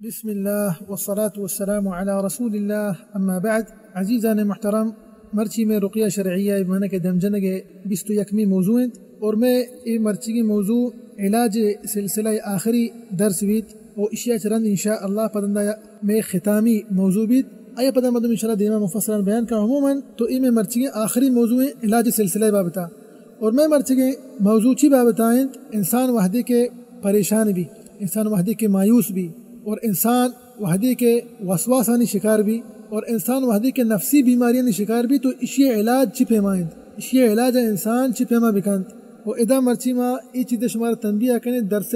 بسم اللہ والصلاة والسلام علی رسول اللہ، اما بعد۔ عزیزان محترم، مرچی میں رقیہ شرعیہ معنی کہ دم جنگ بیست و یکمی موضوع انت، اور میں اے مرچی کے موضوع علاج سلسلہ آخری درس بیت، و اشیا چرند انشاءاللہ پدندا میں ختامی موضوع بیت۔ آیا پدا مردم انشاءاللہ دیما مفصلا بیان کا۔ عموماً تو اے میں مرچی کے آخری موضوع علاج سلسلہ بابتا۔ اور میں مرچگیں موضوع چی بابت آئیں؟ انسان وحدے کے پریشان بی، انسان وحدے کے مایوس بی، اور انسان وحدے کے وسواسانی شکار بی، اور انسان وحدے کے نفسی بیماریانی شکار بی، تو اشی علاج چی پیما انت؟ اشی علاج انسان چی پیما بکنت؟ و ادا مرچی ما ای چیز شمار تنبیہ کنیں، درس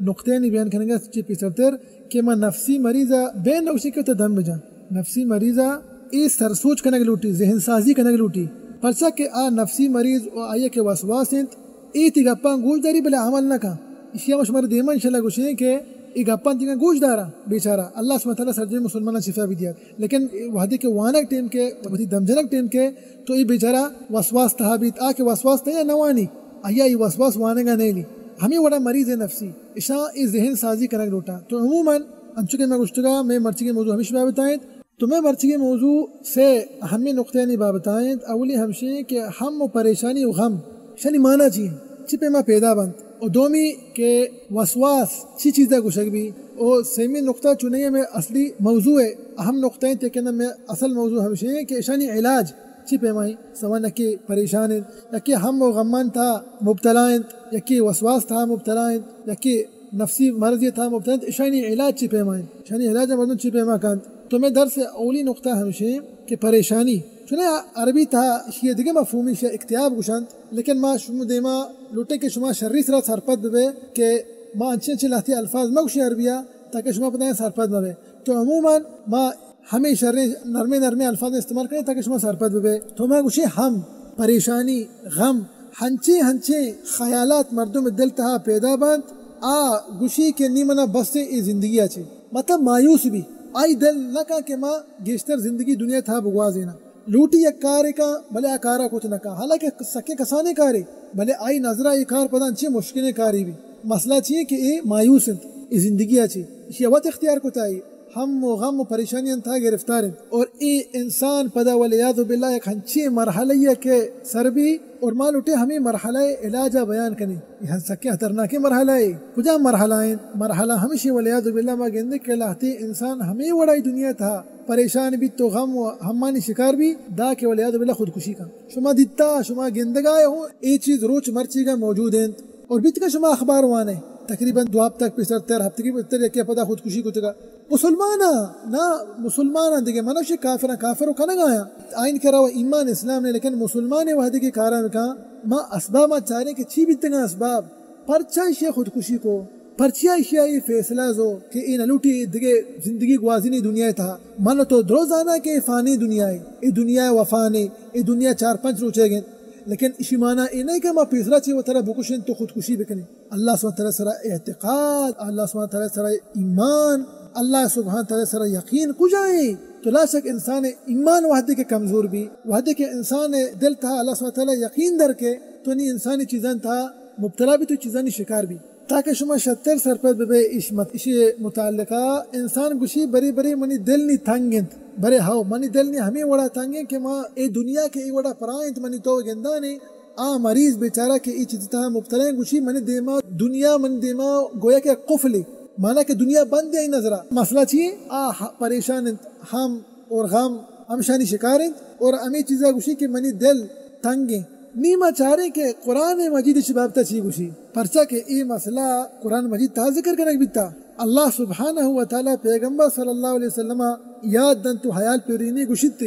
نقطے نی بیان کنگا چی پیسرتر کہ ما نفسی مریض بین نوشی کے تو دم بجان۔ نفسی مریض ء اے سرسوج کنگ لوٹی، ذہن سازی کنگ لوٹی، پرچا کہ آ نفسی مریض و آئی ء کہ وسواس انت، اے تی گپاں گوش داری بلے عمل نہ کن۔ اشی ء ما شمارا دیما انشاءاللہ گوشیں کہ اے گپاں تیگا گوش دارا بیچارہ، اللہ سبحانہ تعالی سرجمیں مسلماناں شفا بدیات۔ لیکن وحدے کہ وانگ ٹیم کے، وتی دمجنگ ٹیم کے، تو اے بیچارہ وسواس تہا بیت، آ کہ وسواس تہا نہ وانی، آئی ء اے وسواس وانگا نیلی۔ ہمیں وڑا مریض نفسی، اشاں اے ذہن سازی کنگ لوٹاں۔ تو عموماً انچو کہ میں گوشتگا، میں مرچی کے موضوع ہمیش بابت آئیں۔ تو میں مرچی کے موضوع سے اہمیں نقطے نی بابت آئیں۔ اولی ہمشیں کہ ہم و پریشانی و غم، شنی معنی چی انت؟ چی پیما پیدا بنت؟ و دومی کہ وسواس چی چیزا گوشگ بی؟ و سیمی نقطہ چونیں میں اصلی موضوع ہے، اہم نقطہ انت کہ میں اصل موضوع ہمشیں کہ اشانی علاج چی پیمائیں؟ سما یکے پریشان انت، یکے ہم و غمان تہا مبتلا انت، یکے وسواس تہا مبتلا انت، یکے نفسی مرضی تہا مبتلا انت، اشانی علاج چی پیمائیں؟ اشانی علاج مردم چی پیما کنت؟ تو میں درس اولی نقطہ ہمشیں کہ پریشانی، چونیں عربی تہا اشی دگہ مفہومی، اشی اکتئاب گوشنت، لیکن ما شما دیما لوٹیں کہ شما شری سرا سرپد ببے کہ ما انچیں انچیں لہتی الفاظ مہ گوشیں عربیا تاکہ شما پدا سرپد مبے۔ تو عموماً ما ہمے شریں نرمیں نرمیں الفاظ استعمال کنیں تاکہ شما سرپد ببے۔ تو ما گوشیں ہم، پریشانی، غم، ہنچیں ہنچیں خیالات مردم دل تہا پیدا بنت، آ گوشی کہ نی منا بس اے زندگی ء چے، مطلب مایوس بی، آئی دل نہ کن کہ ما گیشتر زندگی دنیا تہا بگوازیناں۔ لوٹی یک کارے کن، بلے آ کارا کت نہ کن، حالانکہ سکیں کسانیں کارے، بلے آئی نظرا اے کار پدا انچیں مشکلیں کارے بی۔ مسئلہ چی انت کہ اے مایوس انت اے زندگی ء چے، اشی وت اختیار کتا اے۔ ہم و غم و پریشانی انت گرفتار انت۔ اور اے انسان پدا والعیاذ باللہ یک ہنچیں مرحلہ ء کہ سر بی، اور ما لوٹیں ہمیں مرحلہ علاج ء بیان کنیں۔ یہ سکیں خطرناکیں مرحلہ ہے۔ کجا مرحلہ انت؟ مرحلہ ہمشی والعیاذ باللہ ما گندے کہ لہتے انسان ہمیں وڑائی دنیا تھا پریشان بیت تو غم و ہمانی شکار بی، دا کہ والعیاذ باللہ خودکشی کن۔ شما دیتا، شما گندگا ہو، اے چیز روچ مرچیگا موجود انت۔ اور بیت کہ شما اخبار وانے، تقریباً دو ہفتہ پیسر تر ہفتگی تر یکی پدا خودکشی کتگا۔ مسلمان ء نا، مسلمان ء دگہ منش کافر ء کافر و کنگ آیاں۔ آئین کرا و ایمان اسلام نے، لیکن مسلمان وہدے کہ کارا بکاں، ما اسباب ما چاریں کہ چی بیتگاں اسباب، پرچا ایشی خودکشی کو، پرچا ایشی اے فیصلہ زو کہ اے نلوٹی دگہ زندگی گوازینی دنیا تھا۔ من تو درو زانا کہ اے فانی دنیا ہے، اے دنیا وفانی، اے دنیا چار پنچ روچے گئے، لیکن اشی معنی اے نہیں کہ ما پیسرا چی و ترا بکشن تو خودکشی بکنی۔ اللہ سبحانہ تعالی سرا اعتقاد، اللہ سبحانہ تعالی سرا ایمان، اللہ سبحانہ تعالی سرا یقین کجائیں؟ تو لا شک انسان ایمان وہدے کہ کمزور بی، وہدے کہ انسان دل تھا اللہ سبحانہ تعالی یقین در کے، تو نی انسانی چیزاں تھا مبتلا بی، تو چیزانی شکار بی۔ تاکہ شما شتر سرپد ببے اش مت-، اشی متعلقہ انسان گوشی، بری بری منی دل نی تنگ انت، برے ہو منی دل نی ہمیں وڑا تنگ انت کہ ما اے دنیا کہ اے وڑا پرا انت منی تو گندانے، آ مریض بیچارہ کہ اے چیز تہا مبتلا ہیں، گوشی منی دیما دنیا، منی دیما گویا کہ قفلے، مانا کہ دنیا بند ہے نظرا۔ مسئلہ چی ہے؟ آ ہ-، پریشان انت، ہم اور غم ہمشانی شکار انت اور ہمیں چیزا گوشی کہ منی دل تنگ ہیں۔ نی ما چاریں کہ قرآن مجید اش بابتا چی گوشی، پرچا کہ اے مسئلہ قرآن مجید تہا ذکر کنگ بیتا۔ اللہ سبحانہ و تعالی پیغمبر صلی اللہ علیہ وسلم یاد دنت و حیال پیرینی گوشیت۔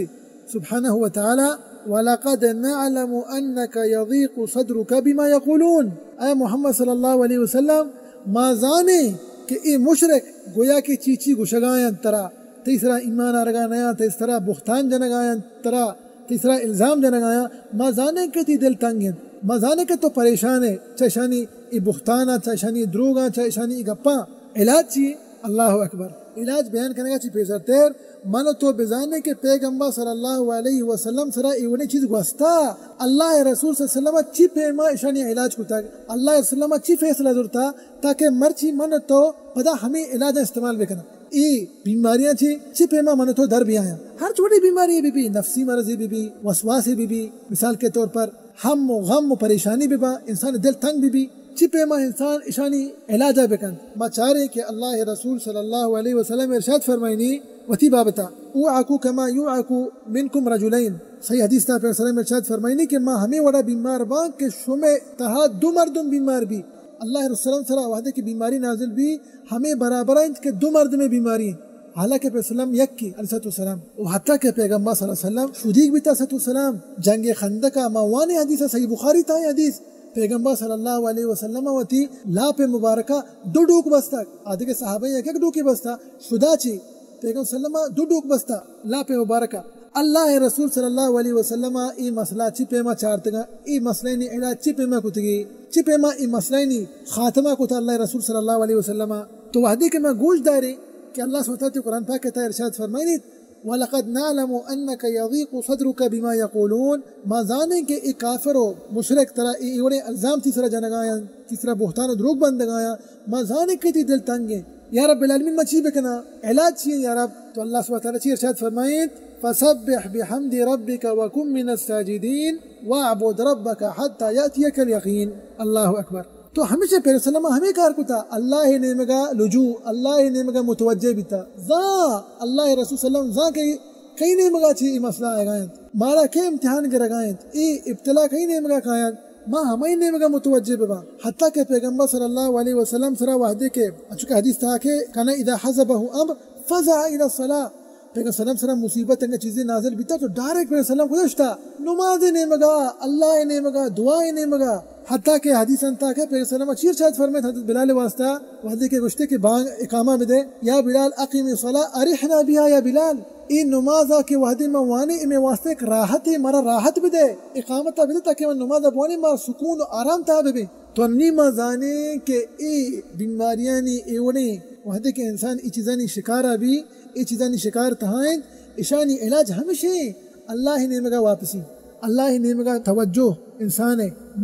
سبحانہ و تعالی، وَلَقَدْ نَعْلَمُ أَنَّكَ يَضِيقُ صَدْرُكَ بِمَا يَقُولُونَ۔ اے محمد صلی اللہ علیہ وسلم، ما زانیں کہ اے مشرک گویا کہ چی چی گوشگایاں ترا، تئی سرا ایمان آرگا نیاں، تئی سرا بہتان جنگایاں ترا، تئی سرا الزام جنگایاں، ما زانیں کہ تئی دل تنگ انت، ما زانیں کہ تو پریشان ئے، چہ اشانی اے بہتاناں، چہ اشانی دروگاں، چہ اشانی اے گپاں۔ علاج چی؟ اللہ اکبر۔ علاج بیان کنگا چی پیسر تیر، من و تو بزانیں کہ پیغمبر صلی اللہ علیہ وسلم سرا اے وڑیں چیز گوستا، اللہ رسول صلی اللہ علیہ وسلم چی پیما اشانی علاج کتگ، اللہ رسول صلی اللہ علیہ وسلم چی فیصلہ زرتا، تاکہ مرچی من و تو پدا ہمیں علاج استعمال بکناں۔ اے بیماریاں چے، چے پیما من تو در بیایاں۔ ہر چوڑی بیماری بی بی، نفسی مرضی بی بی، وسواسی بی بی، مثال کے طور پر ہم و غم و پریشانی بی با، انسان دل تنگ بی بی، چے پیما انسان اشانی علاجہ بکن۔ ما چاریں کہ اللہ رسول صلی اللہ علیہ وسلم ارشاد فرمائنی وتی بابتا، اوعکو کما یوعکو منکم رجلین۔ صحیح حدیث تا پیغمبر صلی اللہ علیہ وسلم ارشاد فرمائنی کہ ما ہمیں وڑا بیمار باں کہ شمے تہا دو مردم بیمار بی۔ اللہ رسول صلی اللہ علیہ وسلم سرا وحدے کہ بیماری نازل بی، ہمیں برابر انت کہ دو مردمے بیماری۔ حالانکہ پیغمبر صلی اللہ علیہ وسلم یکی علیہ الصلوۃ والسلام۔ و حتی کہ پیغمبر صلی اللہ علیہ وسلم شدیگ بیتا علیہ الصلوۃ والسلام، جنگ خندق ما وانی حدیث، صحیح بخاری تا حدیث، پیغمبر صلی اللہ علیہ وسلم وتی لاپ مبارکہ دو ڈوک بستگ، آدگہ صحابہ یک یک ڈوکے بستا، شدا چی پیغمبر صلی اللہ علیہ وسلم دو ڈوک بستا لاپ مبارکہ۔ اللہ رسول صلی اللہ علیہ وسلم اے مسئلہ چی پیما چارتگا، اے مسئلہ نی علاج چی پیما کتگی، چی پیما اے مسئلہ نی خاتمہ کتا اللہ رسول صلی اللہ علیہ وسلم۔ تو وحدے کہ ما گوش داریں کہ اللہ سبحانہ وتعالی قرآن پاک تا ارشاد فرمائنیت، ولقد نعلم انک یضیق صدرک بما یقولون، ما زانیں کہ اے کافر و مشرک ترا اے، اے وڑیں الزام تی سرا جنگایاں، تی سرا بہتان و دروگ بندگایاں، ما زانیں کہ تی دل تنگیں۔ یا رب العالمین، ما چی بکناں؟ علاج چی ایں یا رب؟ تو اللہ سبحانہ وتعالی چی ارشاد فرمائیت؟ فسبح بحمد ربک وکن من الساجدین واعبد ربک حتی یأتیک الیقین۔ اللہ اکبر۔ تو ہمیشہ پیغمبر صلی اللہ علیہ وسلم ہمیں کار کتا، اللہ نیمگا لجوء، اللہ نیمگا متوجہ بیتا۔ زان اللہ رسول صلی اللہ علیہ وسلم زان کہ کئی نیمگا چی اے مسئلہ آئیگا انت، مارا کئی امتحان گرگا انت، اے ابتلا کئی نیمگا کاینت، ما ہمائی نیمگا متوجہ بباں۔ حتی کہ پیغمبر صلی اللہ علیہ وسلم سرا وحدے کہ، انچو کہ حدیث تہا کہ کان اذا حزبہ امر فزع الی الصلاۃ، پیغمبر صلی اللہ علیہ وسلم سرا مصیبت انگا چیزے نازل بیتا تو ڈائریکٹ پیغمبر صلی اللہ علیہ وسلم کجا شتا؟ نماز نیمگا، اللہ نیمگا، دعا نیمگا۔ حتی کہ حدیث انتا کہ پیغمبر صلی اللہ علیہ وسلم چی ارشاد فرمائیت حضرت بلال واسطہ، وحدے کہ گوشتے کہ بانگ اقامہ بدے، یا بلال اقم الصلاۃ ارحنا بها یا بلال، اے نمازا کہ وہدے من وانیں، اے مئے واسطہ یک راحتے، مارا راحت بدے، اقامتا بدے، تاکہ من نمازا بوانیں، مارا سکون و آرام تہا ببیں۔ تو انی ما زانیں کہ اے بیماریانی اے وڑیں وہدے کہ انسان اے چیزانی شکارا بی، اے چیزانی شکار تہا انت، اشانی علاج ہمیشیں اللہ نیمگا واپسی، اللہ نیمگا توجہ، انسان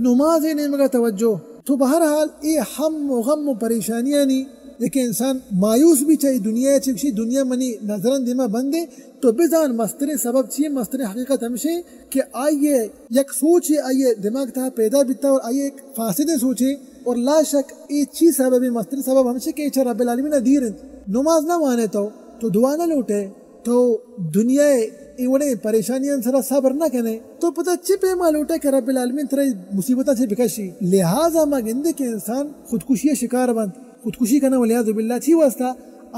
نماز نیمگا توجہ۔ تو بہرحال اے ہم و غم و پریشانیانی کہ انسان مایوس بی چہ اے دنیا چہ، گشی دنیا منی نظران دیما بندے، تو بزان مستریں سبب چیے، مستریں حقیقت ہمشے کہ آئیے یک سوچے آئیے دماغ تہا پیدا بیتا اور آئیے یک فاسدیں سوچے، اور لا شک اے چی سبب، مستریں سبب ہمشے کہ اے چہ رب العالمین دیر انت۔ نماز نہ وانے تو، تو دعا نہ لوٹے، تو دنیا اے وڑیں پریشانیاں سرا صبر نہ کنے، تو پدا چی پیما لوٹے کہ رب العالمین ترا مصیبتاں چہ بکشی؟ لہذا ما گندے کہ انسان خودکشی شکار بنت، خودکشی کناں، والعیاذ باللہ۔ چی واسطہ؟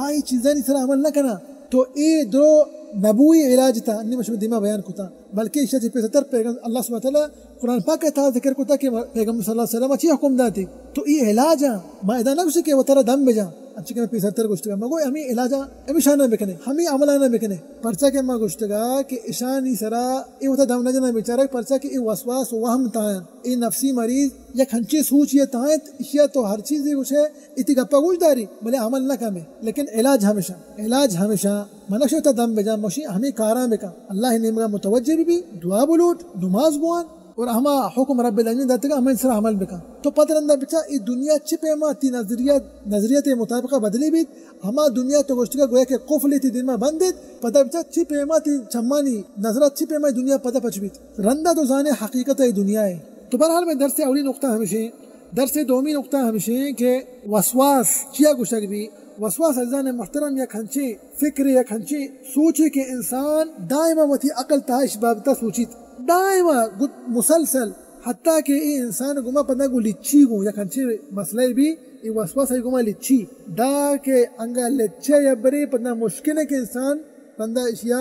آئی چیزانی سرا عمل نہ کناں۔ تو اے درو نبوی علاج تا، انی مشم دیما بیان کتا، بلکہ ایشا چہ پیسرتر پیغم-، اللہ سبحانہ وتعالی قرآن پاک تہا ذکر کتا کہ پیغمبر صلی اللہ علیہ وسلم چی حکم داتی۔ تو اے علاج آ، ما ادا نہ گوشی کہ وترا دم بجا، انچی کہ میں پیسرتر گوشتگا، مگو ہمیں علاج آ، ہمیں شانہ بکنے، ہمیں عملانہ بکنے۔ پرچا کہ ما گوشتگا کہ اشانی سرا اے وتا دم نہ جنا بیچارہ، پرچا کہ اے وسواس و وہم تاں۔ اے نفسی مریض یک ہنچیں سوچے تہا انت، اشیا تو ہر چیزے گوشے، اتی گپا گوش داری، بلے عمل نہ کمے، لیکن علاج ہمیشہ، علاج ہمیشہ، منش وتا دم بجا، مشی ہمیں کاراں بکن، اللہ نیمگا متوجہ بی، بی، دعا بلوٹ، نماز بوان، اور ہما حکم رب العالمین داتگا ہمیں سرا عمل بکن۔ تو پد رندا بچا اے دنیا چی پیما تی نظریہ، نظریت مطابقہ بدلی بیت، ہما دنیا تو گوشتگا گویا کہ قفل تی دیما بندیت، پدا بچا چی پیما تی چمانی نظرات چی پیما دنیا پدا پچ بیت۔ رندا تو زانے حقیقت اے دنیا اے۔ تو بہرحال میں درس اولی نقطہ ہمشیں، درس دومی نقطہ ہمشیں کہ وسواس چیا گوشگ بی؟ وسواس عزیزان محترم یک ہنچیں فکر، یک ہنچیں سوچے کہ انسان دائما وتی عقل تہا اش بابتا سوچیت، دائما گت مسلسل، حتی کہ اے انسان گما پدا گو لچی گو یک ہنچیں مسئلہ بی، اے وسواس ای گما لچی دا کہ انگا لچے یا برے پدا مشکل ہے کہ انسان رندا اشیا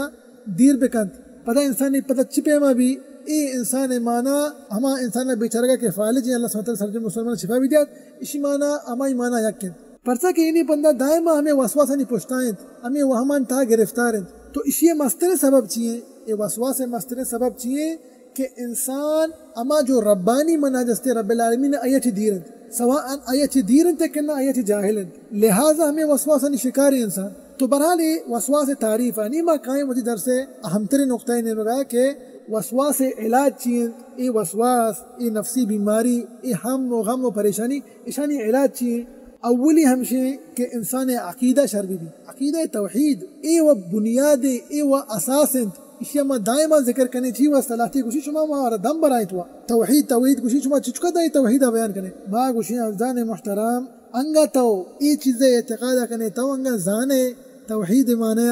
دیر بکنت۔ پدا انسانی پدا چی پیما بی؟ اے انسان مانا ہما انسان بیچارگا کہ فالج ہیں، اللہ سبحانہ وتعالی سرجم مسلمان شفا بی دیات، اشی مانا ہمائی مانا یک انت۔ پرچا کہ اینی بندہ دائما ہمیں وسواسانی پشتا انت، ہمیں وہمان تہا گرفتار انت۔ تو اشی مستریں سبب چی ہیں؟ اے وسواس مستریں سبب چی ہیں؟ کہ انسان ہما جو ربانی منہج استے رب العالمین آئی چی دیر انت، سواء آئی چی دیر انت کہ نہ آئی چی جاہل انت، لہذا ہمیں وسواسانی شکار انسان۔ تو بہرحال اے وسواس تعریف انی ما کائیں وتی درس اہم ترین نقطہ نیمگا کہ وسواس علاج چی انت، اے وسواس، اے نفسی بیماری، اے ہم و غم و پریشانی، اشانی علاج چی انت؟ اولی ہمشیں کہ انسان ءِ عقیدہ شر بہ بی۔ عقیدہ توحید، اے و بنیاد، اے و اساس انت۔ اشی ما دائما ذکر کنے، چی واسطہ؟ لہتے گوشی شما مارا دم برائیت و توحید، توحید گوشی، شما چچکا دائیں توحید بیان کنے؟ ما گوشیں عزیزان محترم، انگا تو اے چیز اعتقاد کنے، تو انگا زانے توحید معنی،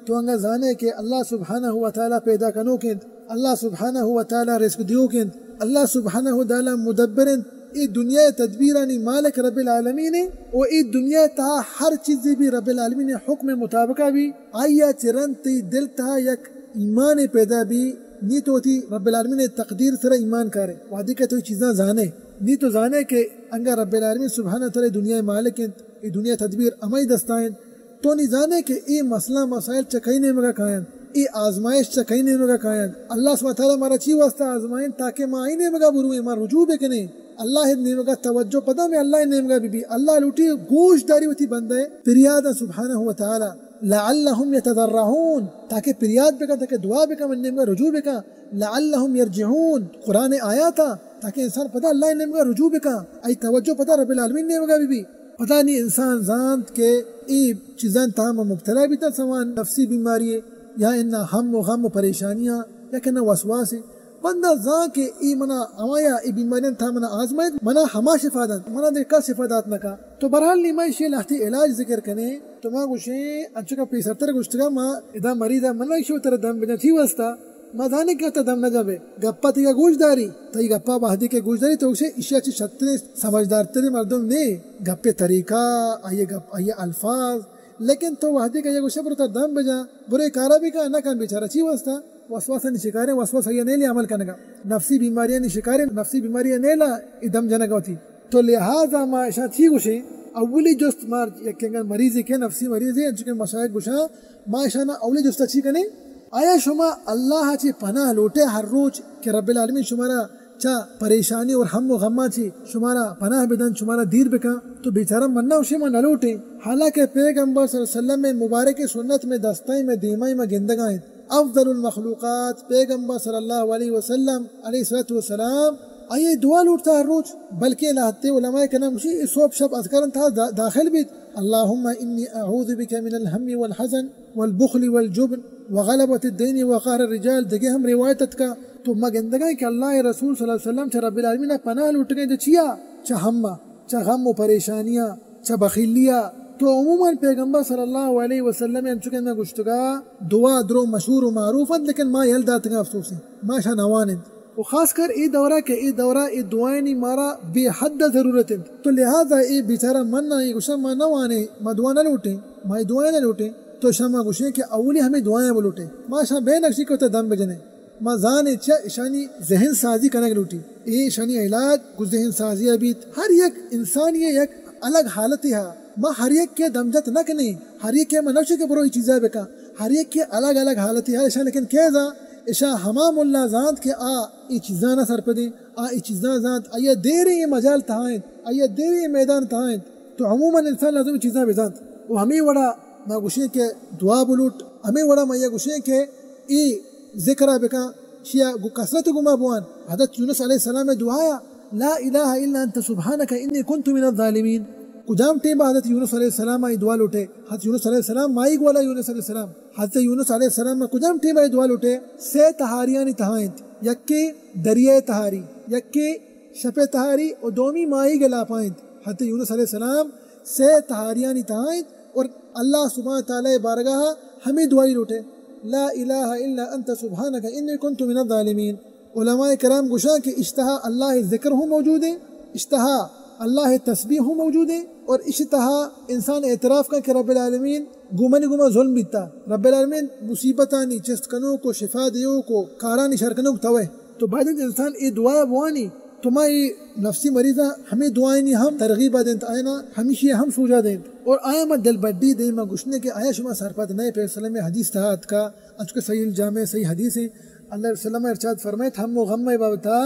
تو انگا زانے کہ اللہ سبحانہ و تعالی پیدا کنوک انت، اللہ سبحانہ و تعالی رزق دیوک انت، اللہ سبحانہ و تعالی مدبر انت، اے دنیا تدبیرانی مالک رب العالمین انت، و اے دنیا تہا ہر چیزی بھی رب العالمین حکم مطابقہ بھی، آیا چرنت تی دل تہا یک ایمان پیدا بھی، نی تو وتی رب العالمین تقدیر سر ایمان کارے۔ وہدے کہ تو اے چیزاں زانے، نی تو زانے کہ انگا رب العالمین سبحانہ و تعالی دنیا مالک انت، اے دنیا تدبیر ہمائی دستا انت، تو نی زانے کہ اے مسئلہ مسائل چہ کئی نیمگا کاینت، اے آزمائش چہ کئی نیمگا کاینت۔ اللہ سبحانہ و تعالی مارا چی واسطہ آزمائن؟ تاکہ ما آئی نیمگا برویں، ما رجوع بکنیں۔ اللہ نیمگا توجہ پدا میں اللہ نیمگا بی بی۔ اللہ لوٹی گوش داری وتی بندے پریاداں سبحانہ و تعالی، لعلهم يتضرعون، تاکہ پریاد بکن، تاکہ دعا بکن، من نیمگا رجوع بکن، لعلهم يرجعون۔ قرآن آیاتا، تاکہ انسان پدا اللہ نیمگا رجوع بکن، ای توجہ پدا رب العالمین نیمگا بی بی۔ پدا نی انسان زانت کہ اے چیزاں تہا ما مبتلا بیتاں، سما نفسی بیماری ہے، یا انا ہم و غم و پریشانیاں، یا کہ نہ وسواس ہے۔ بندہ زان کہ اے منا ہمایا، اے بیماریاں تہا منا آزمائیت، منا ہما شفا دنت، منا دگہ کس شفا دات نہ کا۔ تو بہرحال نی ما ایشی لہتے علاج ذکر کنے، تو ما گوشیں، انچو کہ پیسرتر گوشتگا، ما ادا مریضا منا ایشی ترا دم بجا چی واسطہ؟ ما زانیں کہ تو دم نہ جبے، گپا تیگا گوش داری، تئی گپا وہدے کہ گوش داری، تو گوشے ایشی چی شتریں سمجھدارتریں مردم نے، گپے طریقہ، آئیے گپ، آئیے الفاظ، لیکن تو وہدے کہ یہ گوشے برو تا دم بجا، برو اے کارا بکا، نہ کن بیچارہ، چی واسطہ؟ وسواسانی شکاریں، وسوسہ یہ نیلے عمل کنگا، نفسی بیماریانی شکاریں، نفسی بیماری نیلا اے دم جنگا ہوتی۔ تو لہذا ما اشاں چی گوشیں؟ اولی جست ما یک انگن مریضے کہ نفسی مریضے، انچو کہ مشائخ گوشاں، ما اشانا اولی جست چی کنیں؟ آیا شما اللہ چی پناہ لوٹے ہر روچ کہ رب العالمین شمارا چا پریشانی اور ہم و غما چی شمارا پناہ بدن، شمارا دیر بکن؟ تو بیچارہ منا گوشے ما نہ لوٹیں۔ حالانکہ پیغمبر صلی اللہ علیہ وسلم میں مبارک سنت میں دستائیں، میں دیمائیں، میں گندگائیں۔ افضل المخلوقات پیغمبر صلی اللہ علیہ وسلم علیہ الصلوۃ والسلام، آئی دعا لوٹتا ہر روچ، بلکہ لہتے علماء کرام گوشی اے صبح شب اذکار تہا دا-، داخل بیت، اللهم انی اعوذ بک من الهم والحزن والبخل والجبن وغلبۃ الدین وقهر الرجال، دگہ ہم روایت اتکا۔ تو ما گندگائیں کہ اللہ رسول صلی اللہ علیہ وسلم چہ رب العالمین پناہ لوٹگیں، چہ چیا؟ چہ ہما، چہ غم و پریشانیاں، چہ بخیلیا۔ تو عموماً پیغمبر صلی اللہ علیہ وسلم انچو کہ میں گوشتگا، دعا درو مشہور و معروف انت، لیکن ما یل داتگا افسوس انت، ما شاہ نوان انت۔ و خاص کر اے دورہ کہ اے دورہ اے دعائنی مارا بے حد ضرورت انت۔ تو لہذا اے بیچارہ من نہ، اے گوشاں ما نہ وانیں، ما دعا نہ لوٹیں، ما اے دعائیں نہ لوٹیں۔ تو شما گوشیں کہ اولی ہمیں دعائیں بلوٹیں۔ ما شاہ بے نقشی کو تا دم بجنے۔ ما زانیں چہ اشانی ذہن سازی کنگ لوٹی۔ اے اشانی علاج گو ذہن سازی بیت۔ ہر یک انسانی یک الگ حالتے ہا۔ ما ہر یک کے دمجت نہ کنیں۔ ہر یک کے ما نوشے کہ برو ای چیزا بکا۔ ہر یک کے الگ الگ حالتے ہا۔ اشان لیکن کیزا؟ اشان ہما ملا زانت کہ آ ای چیزانا سرپدیں۔ آ ای چیزاں زانت۔ آیا دیرے ای مجال تہا انت۔ آیا دیرے ای میدان تہا انت۔ تو عموماً انسان لازم چیزاں بزانت۔ و ہمیں وڑا ما گوشیں کہ دعا بلوٹ، ہمیں وڑا ما یہ گوشیں کہ ای ذکرہ بکن، شیا گو کثرت گما بوان۔ حضرت یونس علیہ السلام دعایا، لا الہ الا انت سبحانک انی کنت من الظالمین۔ کجام ٹیم حضرت یونس علیہ السلام آئی دعا لوٹے؟ حضرت یونس علیہ السلام، مائی گوالا یونس علیہ السلام۔ حضرت یونس علیہ السلام کجام ٹیم آئی دعا لوٹے؟ سے تہاریانی تہا انت، یکے دریائے تہاری، یکے شپ تہاری و دومی مائی گلاپا انت۔ حضرت یونس علیہ السلام سے تہاریانی تہا انت اور اللہ سبحانہ تعالی بارگاہ ہمیں دعائی لوٹے، لا الہ الا انت سبحانک انی کنت من الظالمین۔ علماء کرام گوشاں کہ اشتہا اللہ ذکر ہوں موجود ہیں، اشتہا اللہ تسبیح ہوں موجود ہیں اور اشتہا انسان اعتراف کن کہ رب العالمین گو منی گما ظلم بیتا، رب العالمین مصیبتانی چست کنوک و شفا دیوک و کارانی شر کنوک توئے۔ تو باید انت انسان اے دعا بوانی۔ تو ما اے نفسی مریضاں ہمیں دعائنی ہم ترغیب دنت، آئینا ہمیشی ہم سوجا دنت۔ اور آیا ما دل بڈی دیں، ما گشنے کہ آیا شما سرپد نئے؟ پیغمبر صلی اللہ علیہ وسلم حدیث تہا اتکا، انچو کہ صحیح الجامع صحیح حدیث ہیں۔ اللہ علیہ وسلم ارشاد فرمائے ہم و غم بابتا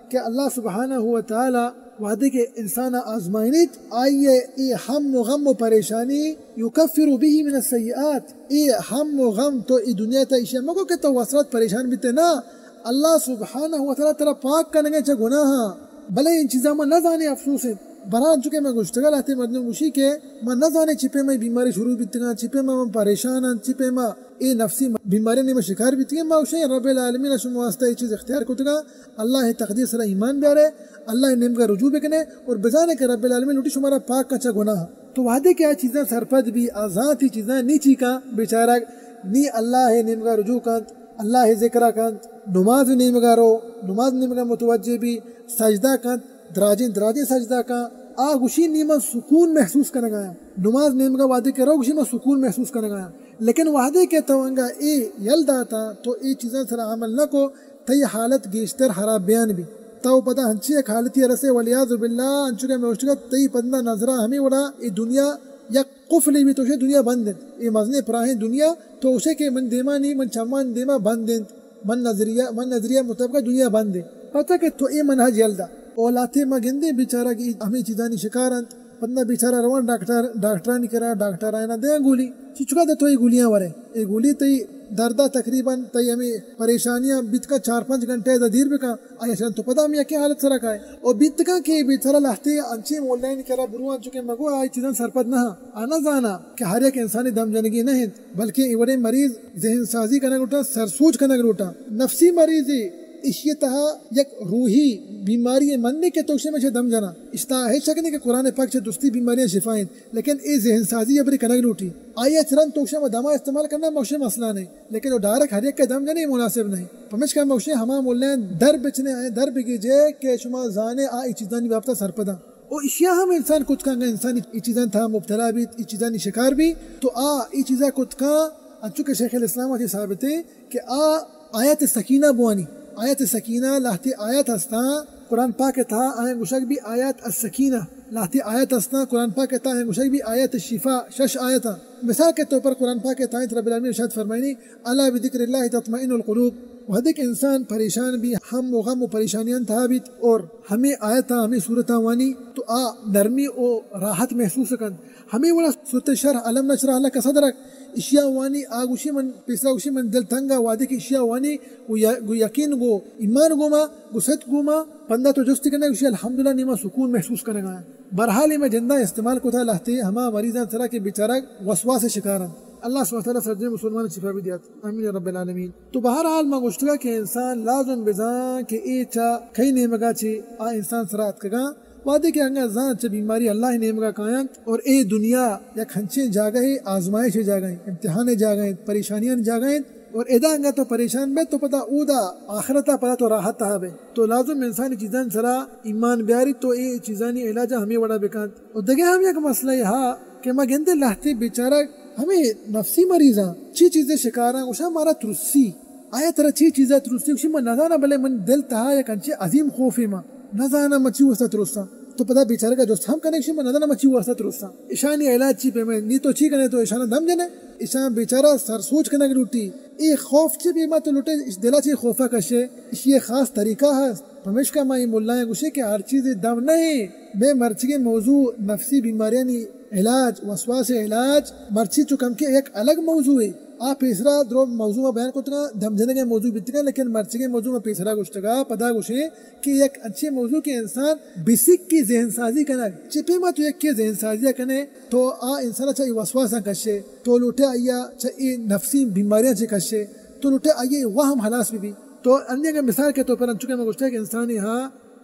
کہ اللہ سبحانہ و تعالی وہدے کہ انسان آزمائنیت، آئیے اے ہم و غم و پریشانی یکفر به من السیئات، اے ہم و غم تو اے دنیا تا ایشی مگو کہ تو وسرت پریشان بیتے نا، اللہ سبحانہ و تعالی ترا پاک کنگے چہ گناہاں۔ بلے ان چیزاں ما نہ زانے، افسوس ہے۔ برحال، چونکہ من گوشتگا، لہتے مردم گوشی کہ ما نزانیں چی پیما اے بیماری شروع بیتگاں، چی پیما من پریشان آں، چی پیما اے نفسی بیماری نیمہ شکار بیتگیں۔ ما گوشیں رب العالمین شما واسطہ اے چیز اختیار کتگا۔ اللہ تقدیر سرا ایمان بیارے، اللہ نیمگا رجوع بکنے اور بزانے کہ رب العالمین لوٹی شمارا پاک کن چہ گناہ۔ تو وہدے کہ آ چیزاں سرپد بی، آ زانت اے چیزاں، نی چی کن بیچارگ، نی اللہ نیمگا رجوع کنت، اللہ ذکرا کنت، نماز نیمگا رو، نماز نیمگا متوجہ بی، سجدہ کنت، دراجیں دراجیں سجدہ کن، آ گوشی نی من سکون محسوس کنگایاں۔ نماز نیمگا وہدے کہ رو گوشی من سکون محسوس کنگایاں۔ لیکن وہدے کہ تو انگا اے یل داتا، تو اے چیزاں سرا عمل نہ کو، تئی حالت گیشتر خراب بیان بی۔ تو پدا ہنچی یک حالتی رسے، والعیاذ باللہ، انچو کہ میں گوشتگا، تئی پدا نظرا ہمے وڑا اے دنیا یک قفلے بی، تو گوشے دنیا بند انت۔ اے مزنیں پراہیں دنیا، تو گوشے کہ من دیما نی، من چمان دیما بند انت۔ من نظریہ، من نظریہ مطابق دنیا بند انت۔ پرچا کہ تو اے منہج یل دا۔ او لہتے ما گندیں بیچارہ کہ ہمے چیزانی شکار انت۔ پدا بیچارہ روان ڈاکٹر، ڈاکٹرانی کرا، ڈاکٹر آیانا دیاں گولی۔ چی چکا دے تو اے گولیاں ورے؟ اے گولی تئی دردا تقریباً تئی ہمے پریشانیاں بیتکا چار پنچ گھنٹہ دا دیر بکا۔ آئی اصلاً تو پدا ہمے یکیں حالت سرا کائے۔ او بیتکا کہ بیچارہ لہتے انچیں مولائیں کرا برواں، چونکہ مگو آئی چیزاں سرپد نہ، آ نہ زانا کہ ہر یک انسانی دم جنگی نہ انت، بلکہ اے وڑیں مریض ذہن سازی کنگ لوٹاں، سرسوج کنگ لوٹاں۔ نفسی مریضے، ایشی تہا یک روحی بیماری مندے کہ تو شے مچے دم جنا۔ اشتا ہچ شک نہیں کہ قرآن پاک چہ درستی بیماریاں شفا انت، لیکن اے ذہن سازی ابری کنگ لوٹی۔ آئی چرن تو شے دما استعمال کرنا مشے مسئلہ نہیں۔ لیکن او ڈائریکٹ ہر یک ء دم جنی مناسب نہیں۔ پمشکا ما گوشیں ہما ملین در بچنے آئیں، در بگیجے کہ شما زانے آ ای چیزانی بابتا سرپداں۔ او اشیا ہم انسان کت کنگا، انسان ای چیزانی تہا مبتلا بیت، ای چیزانی شکار بیت، تو آ ای چیزا کت کن، انچو کہ شیخ الاسلام وتی ثابت ہے کہ آ آیت سکینہ بوانی۔ آیت سکینہ لہتے آیت ہستاں، قرآن پاک تہا آئیں گوشگ بی آیات السکینہ۔ لہتے آیت ہستاں، قرآن پاک تہا آئیں گوشگ بی آیات الشفاء، شش آیتاں۔ مثال کے طور پر قرآن پاک تہا رب العالمین ارشاد فرمائنی، الا بذکر اللہ تطمئن القلوب۔ وہدے کہ انسان پریشان بی، ہم و غم و پریشانیاں تہا بیت اور ہمیں آیتاں، ہمیں سورتاں وانی تو آ نرمی و راحت محسوس کنت۔ ہمیں وڑا سورت شرح الم نشرح لک صدرک، اشیا وانی آ گوشی من پیسرا گوشی من دل تنگا، وہدے کہ اشیا وانی گو یا-، گو یقین گو ایمان گوما، گو صدق گوما، پندا تو جستی کنگا گوشی الحمدللہ نیما سکون محسوس کنگا۔ بہرحال، اے ما جندا استعمال کتا لہتے ہما مریضاں سرا کہ بیچارگ وسواس شکارن۔ اللہ سبحانہ وتعالی سرجمیں مسلمان شفا بدیات۔ آمین یا رب العالمین۔ تو بہرحال ما گوشتگا کہ انسان لازم بزان کہ اے چا کئی نیمگا چے آ انسان سرا اتکگا۔ وہدے کہ انگا زان چہ بیماری اللہ نیمگا کاینت اور اے دنیا یک ہنچیں جاگہ، آزمائش جاگہ، امتحان جاگہ، پریشانیاں جاگہ، اور ادا انگا تو پریشان بے تو پدا اودا آخرتا پدا تو راحت تہا بے۔ تو لازم انسانی چیزانی سرا ایمان بیاری، تو اے چیزانی علاج ہمیں وڑا بکنت۔ و دگہ ہم یک مسئلہ ہا کہ ما گندے لہتے بیچارہ ہمیں نفسی مریضاں چی چیزے شکاراں، گوشاں مارا ترسی۔ آیا ترا چی چیزا ترسی؟ گوشی من نزاناں، بلے من دل تہا یک انچیں عظیم خوفے ما نزاناں من چی واسطہ ترساں۔ تو پدا بیچارگا جست ہم کنے، گوشی من نزاناں من چی واسطہ ترساں۔ اشانی علاج چی پیمیں؟ نی تو چی کنے؟ تو اشانا دم جنے؟ اشاں بیچارہ سرسوج کنگ لوٹی۔ اے خوف چی پیما تو لوٹے اش دلا چی خوفا کشے؟ اشی خاص طریقہ ہست۔ پمیشکا ما اے ملایاں گوشیں کہ ہر چیزے دم نہ ایں۔ مئے مرچیگیں موضوع نفسی بیماریانی علاج، وسواس علاج، مرچی چو کمکے یک الگ موضوعے۔ آ پیسرا درو موضوع ما بیان کتگاں، دم جنگیں موضوع بیتگاں، لیکن مرچیگیں موضوع ما پیسرا گوشتگا، پدا گوشیں کہ یک انچیں موضوع کہ انسان بسکی ذہن سازی کنگ۔ چہ پیما تو یکے ذہن سازی کنے، تو آ انسان چہ اے وسواساں کشے، تو لوٹے آئیا چہ اے نفسی بیماریاں چہ کشے، تو لوٹے آئیے وہم ہلاس بہ بی۔ تو انی اگہ مثال کے طور پر انچو کہ ما گوشتگ کہ انسانی ہا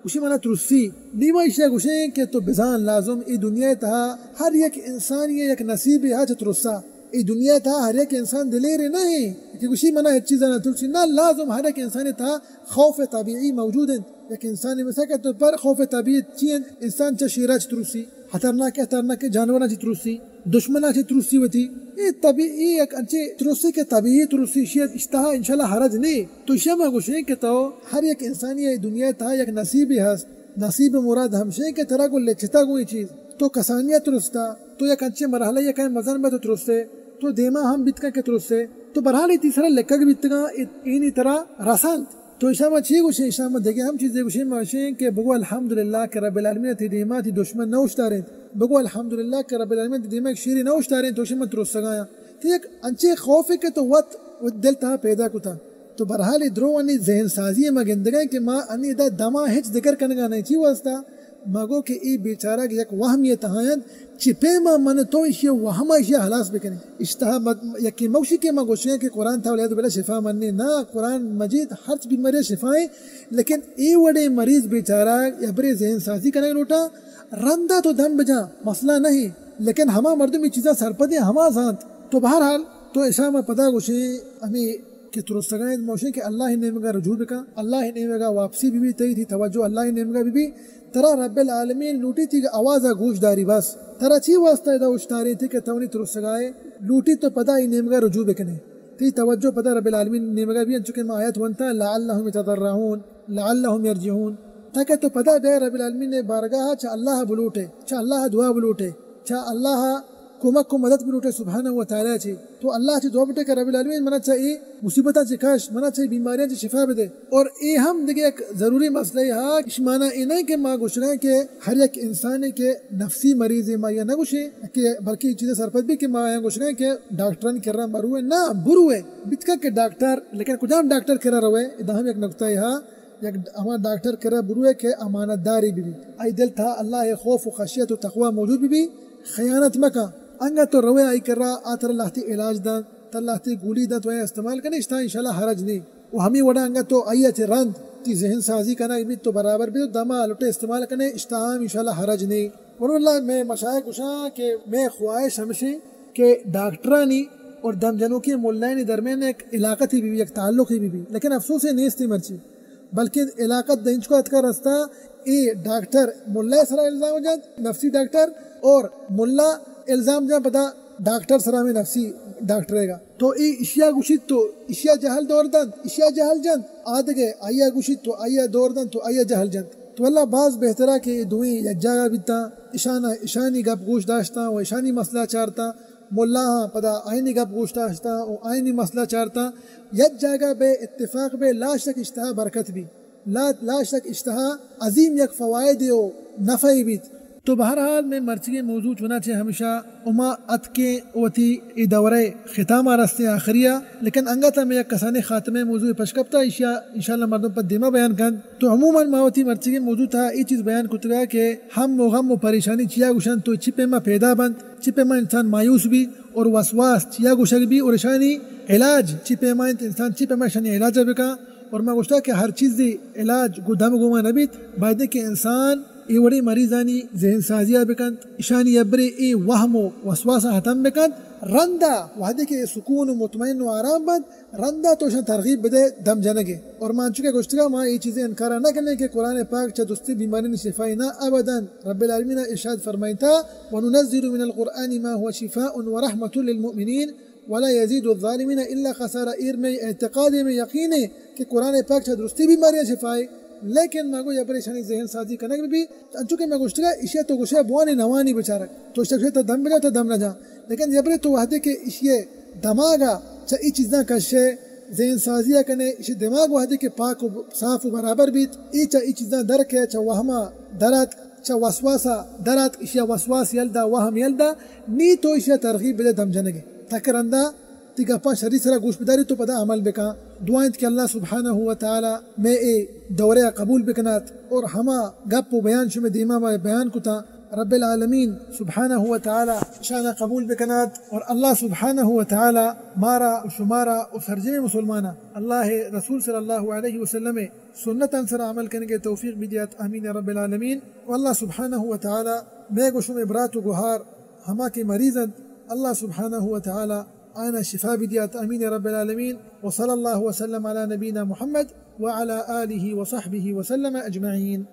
گوشی منا ترسی۔ نی ما ایشی ء گوشیں کہ تو بزان لازم اے دنیا ء تہا ہر یک انسانی ء یک نصیبے ہا چہ ترسا۔ اے دنیا ء تہا ہر یک انسان دلیرے نہ ایں کہ گوشی منا ہچ چیزا نہ ترسی۔ نہ، لازم ہر یک انسانی تہا خوف طبیعی موجود انت۔ یک انسانی مثال کہ تو پر خوف طبیعی چی انت؟ انسان چہ شیرا چہ ترسی، خطرناک، خطرناک جانوراں چہ ترسی۔ دشمنا چہ ترسی وتی۔ اے طبیعی یک انچیں ترسے کہ طبیعی ترسی، اشی اشتہا انشاءاللہ حرج نی۔ تو اشیا ما گوشیں کہ تو ہر یک انسانی اے دنیا تہا یک نصیبے ہست۔ نصیب مراد ہمشیں کہ ترا گوں لچتا گوں اے چیز۔ تو کسانیا ترستا، تو یک انچیں مرحلہ یک مزن بہ تو ترسے، تو دیما ہم بیتکا کہ ترسے۔ تو بہرحال اے تئی سرا لکگ بیتگاں، اے، اینی ترا رسانت۔ تو ایشاں ما چی گوشیں؟ ایشاں ما دگہ ہم چیزے گوشیں، ما گوشیں کہ بگو الحمدللہ کہ رب العالمین تئی دیما تئی دشمن نہ اوشتارینت۔ بگو الحمدللہ کہ رب العالمین تئی دیما یک شیرے نہ اوشتارینت، تو گوشے من ترسگایاں۔ تو یک انچیں خوفے کہ تو وت، وت دل تہا پیدا کتا۔ تو بہرحال اے درو انی ذہن سازی ما گندگا کہ ما انی ادا دما ہچ ذکر کنگا نہیں۔ چی واسطہ؟ مگو کہ اے بیچارگ یک وہمی تہا انت، چی پیما من تو ایشی وہما ایشی ہلاس بکنیں۔ اشتہا مد-، یکی موشی کہ ما گوشیں کہ قرآن تھا، والعیاذ باللہ، شفا منی۔ نا، قرآن مجید ہرچ بیماری شفائیں، لیکن اے وڑے مریض بیچارگ یا برے ذہن سازی کنگ لوٹا، رندا تو دم بجا، مسئلہ نہیں، لیکن ہما مردم اے چیزاں سرپدیں، ہما زانت۔ تو بہرحال، تو اشاں ما پدا گوشیں، ہمیں کہ ترسگائیں موشیں کہ اللہ نیمگا رجوع بکا، اللہ نیمگا واپسی بی بی، تئی، تئی توجہ اللہ نیمگا بی بی، ترا رب العالمین لوٹی تئی آوازا گوش داری بس۔ ترا چی واسطہ ادا اوشتاریں تئی کہ تو نی ترسگائے؟ لوٹی تو پدا ای نیمگا رجوع بکنے۔ تئی توجہ پدا رب العالمین نیمگا بی، انچو کہ ما آیت ونتا، لعلهم يتضرعون، لعلهم يرجعون۔ تاکہ تو پدا بیا رب العالمین بارگاہ چا اللہ بلوٹے، چا اللہ دعا بلوٹے، چا اللہ کمک و مدد بلوٹے سبحانہ و تعالی چی۔ تو اللہ چی دعا بلوٹے کہ رب العالمین منا چا اے مصیبتاں چی کش، منا چا اے بیماریاں چی شفا بدے۔ اور اے ہم دگہ یک ضروری مسئلہ ہا، اش معنی اے نہیں کہ ما گوشگائیں کہ ہر یک انسانے کہ نفسی مریض ما یا نہ گوشیں کہ بلکہ اے چیزیں سرپد بی کہ ما آیاں گوشگائیں کہ ڈاکٹرانی کرا مروے، نہ بروے، بتکا کہ ڈاکٹر، لیکن کجام ڈاکٹر کرا روے، ادا ہم یک نقطہ ہا۔ یک ہما ڈاکٹر کرا بروے کہ امانت داری بی بی، آئی دل تھا اللہ خوف و خشیت و تقوی موجود بی بی، خیانت مکا۔ انگا تو روے آئی کرا، آ ترا لہتی علاج دنت، ترا لہتی گولی دنت، تو استعمال کنے، اشتا انشاءاللہ حرج نی۔ و ہمی وڑا انگا تو آئی چہ رند تی ذہن سازی کنگ بیت، تو برابر بیت، دما لٹے استعمال کنے، اشتا ہم انشاءاللہ حرج نی۔ ورنہ اللہ، مئے مشائخ گوشاں کہ مئے خواہش ہمشیں کہ ڈاکٹرانی اور دم جنوکیں ملائنی درمیان یک علاقتی بی بی، یک تعلقی بی بی، لیکن افسوس اے نیستی مرچی۔ بلکہ علاقہ دینچکو اتکا رستا، اے ڈاکٹر ملا سرا الزام جنت، نفسی ڈاکٹر، اور ملا الزام جنت پدا ڈاکٹر سرا، ہمیں نفسی ڈاکٹر گا۔ تو اے اشیا گوشیت تو اشیا جہل دور دنت، اشیا جہل جنت، آدگے آئیا گوشیت تو آئیا دور دنت تو آئیا جہل جنت۔ تو اللہ باز بہترا کہ اے دوئیں یک جاگہ بیتاں، اشانا، اشانی گپ گوش داشتاں و اشانی مسئلہ چارتاں۔ ملاہاں پدا آئینی گپ گوش داشتاں و آئینی مسئلہ چارتاں، یک جاگہ بے اتفاق بے، لا شک اشتہا برکت بی، لا، لا شک اشتہا عظیم یک فوائد و نفعی بیت۔ تو بہرحال، مئے مرچیگیں موضوع چنانچہ ہمشہ ہما اتکیں وتی اے دورہ ختام ء رستیں آخری ء، لیکن انگت ہم یک کسانیں خاتمہ موضوع پش کپتا، ایشی ء انشاءاللہ مردم پد دیما بیان کنت۔ تو عموماً ما وتی مرچیگیں موضوع تہا اے چیز بیان کتگا کہ ہم و غم و پریشانی چیا گوشنت، تو چی پیما پیدا بنت، چی پیما انسان مایوس بی اور وسواس چیا گوشگ بی اور اشانی علاج چی پیما انت، انسان چی پیما اشانی علاج بکا۔ اور ما گوشتا کہ ہر چیزے علاج گو دم گوما نبیت، بایدیں کہ انسان اے وڑیں مریضانی ذہن سازی ء بکنت، اشانی ابرے اے وہم و وسواس ء ختم بکنت۔ رندا وہدے کہ اے سکون و مطمئن و آرام بنت، رندا تو اشاں ترغیب بدے دم جنگے۔ اور ما انچو کہ گوشتگا، ما اے چیزیں انکارا نہ کنیں کہ قرآن پاک چہ درستیں بیماریانی شفائی نہ، ابداً۔ رب العالمین ارشاد فرمائیتا، وننزل من القرآن ما هو شفاء ورحمة للمؤمنین ولا يزيد الظالمين إلا خسارا۔ ایر مئے اعتقاد، مئے یقین ہے کہ قرآن پاک چہ درستیں بیماریاں شفائے، لیکن ما گو یبرے اشانی ذہن سازی کنگ بہ بی، انچو کہ ما گوشتگا، اشیا تو گوشے بوانی نوانی بچارگ، تو اشتگ گوشے تا دم بجا، تا دم نہ جا، لیکن یبرے تو وہدے کہ اشی دماغا چہ ای چیزاں کشے، ذہن سازی کنے، اشی دماغ وہدے کہ پاک و صاف و برابر بیت، ای چہ ای چیزاں در کے، چہ وہما در اتک، چہ وسواسا در اتک، اشیا وسواس یل دا، وہم یل دا، نی تو اشیا ترغیب بدے دم جنگے۔ تاکہ رندا تی گپاں شری سرا گوش بداری تو پدا عمل بکن۔ دعا انت کہ اللہ سبحانہ و تعالی مئے اے دورہ قبول بکنات اور ہما گپ و بیان شمے دیما ما بیان کتا، رب العالمین سبحانہ و تعالی اشانا قبول بکنات اور اللہ سبحانہ و تعالی مارا و شمارا و سرجمیں مسلمانا اللہ رسول صلی اللہ علیہ وسلم سنتاں سرا عمل کنگے توفیق بدیات، آمین یا رب العالمین۔ و اللہ سبحانہ و تعالی مئے گو شمے برات و گوہار ہما کہ مریض انت، اللہ سبحانہ و تعالی آیانا شفا بدیات، آمین یا رب العالمین۔ وصلی اللہ وسلم علی نبینا محمد وعلی آلہ وصحبہ وسلم اجمعین۔